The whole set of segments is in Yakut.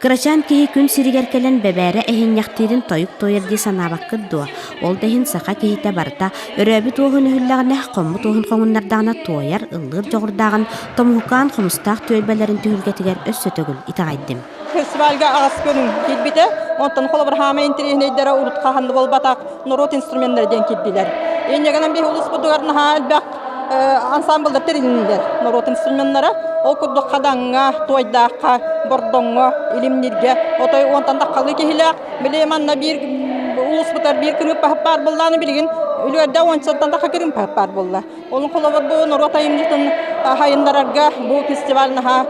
Кырачаан киһи күн сиригэр кэлэн бэбээрэ эһинньэхтиирин тойук туойар дии санаабаккыт дуо? Ол да иһин саха киһитэ барыта өрөөбүт уоһун өһүллэҕинэ, хоммут уоһун хоҥуннардаҕына туойар, ыллыыр дьоҕурдааҕын Томуһукаан хомустаах түөлбэлэрин түһүлгэтигэр өссө төгүл итэҕэйдим. Фестивальга аҕыс көрүҥ киирбитэ. Онтон холобур хаама интэриэһинэйдэрэ урут хаһан да буолбатах норуот инструменнара диэн киирдилэр. Инньэ биһи улууспутугар наһаа элбэх ансамбллар тэрилиннилэр норуот инструменнара. Ол курдук Хадаҥҥа, Туойдаахха, Бордоҥҥо, Илимниргэ отой уонтан таххалыы киһилээх. Били манна биир улууспутар биир кырыыппаһыт баар буоллааны билигин үлүгэрдээх уончаттан тахха кырыымпаһыт баар буолла. Ол холобур бу норуот айымньытын хайыннарарга бу фестиваль наһаа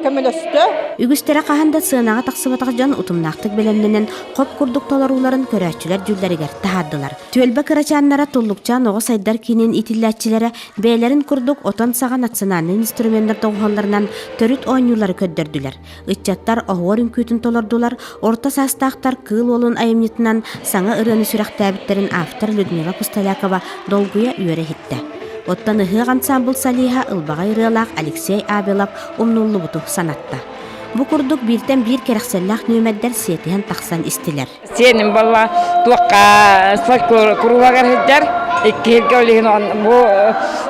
көмөлөстө. Үгүстэрэ хаһан да сыанаҕа тахсыбатах дьон утумнаахтык бэлэмнэнэн хоп курдук толорууларын көрөөччүлэр дьүүллэригэр таһаардылар. Түөлбэ кырачааннара Туллукчаан оҕо сайдар киинин иитиллээччилэрэ бэйэлэрин курдук отон саҕа национальнай инструменнар доҕуһуолларынан төрүт оонньуулары көрдөрдүлэр. Ыччаттар оһуор үҥкүүтүн толордулар, орто саастаахтар Кыыл Уолун айымньытынан саҥа ырыаны сүрэхтээбиттэрин автор Людмила Пустолякова долгуйа үөрэ иһиттэ. Оттон ыһыах ансаамбыл солиһа ылбаҕай ырыалаах Алексей Авелов умнуллубуту санатта. Бу курдук бииртэн биир кэрэхсэллээх нүөмэрдэр сиэтиһэн тахсан истилэр. Сиэним буолла туохха фольклор куруһуогар сылдьар иккиһиргэ ол иһин бу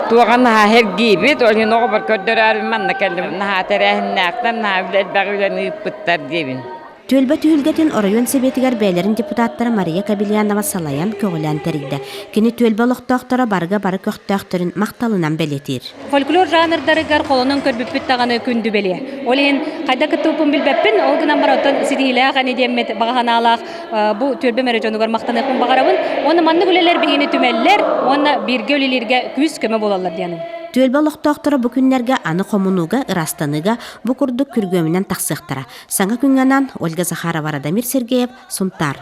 туоҕа наһаа сэргиибит ол иһин оҕобор көрдөрөөрү манна кэллим наһаа тэрээһиннээхтэр наһаа элбэх үлэни ыыппыттар диэбин. Түөлбэ түһүлгэтин оройуон сэбиэтигэр бэйэлэрин депутаттара Мария Кобельянова салайан, көҕүлээн тэрийдэ. Кини түөлбэ олохтоохторо барыга бары көхтөөхтөрүн махталынан бэлиэтиир. Фольклор жанрдарыгар холонон көрбүппүт даҕаны күндү бэлиэ. Ол иһин хайда кыттыбыппын билбэппин, ол гынан баран оттон ситиһиилээх ани диэммит баҕа санаалаах бу түөлбэм эрэ дьонугар махтаныахпын баҕарабын. Уонна маннык үлэлэр биһигини түмэллэр уонна бииргэ үлэлииргэ күүс-көмө буолаллар диэным. Түөлбэ олохтоохторо бу күннэргэ аны хомунууга, ыраастаныыга бу курдук күргүөмүнэн тахсыахтара. Саҥа күҥҥэ анаан Ольга Захарова, Радомир Сергеев, Сунтаар.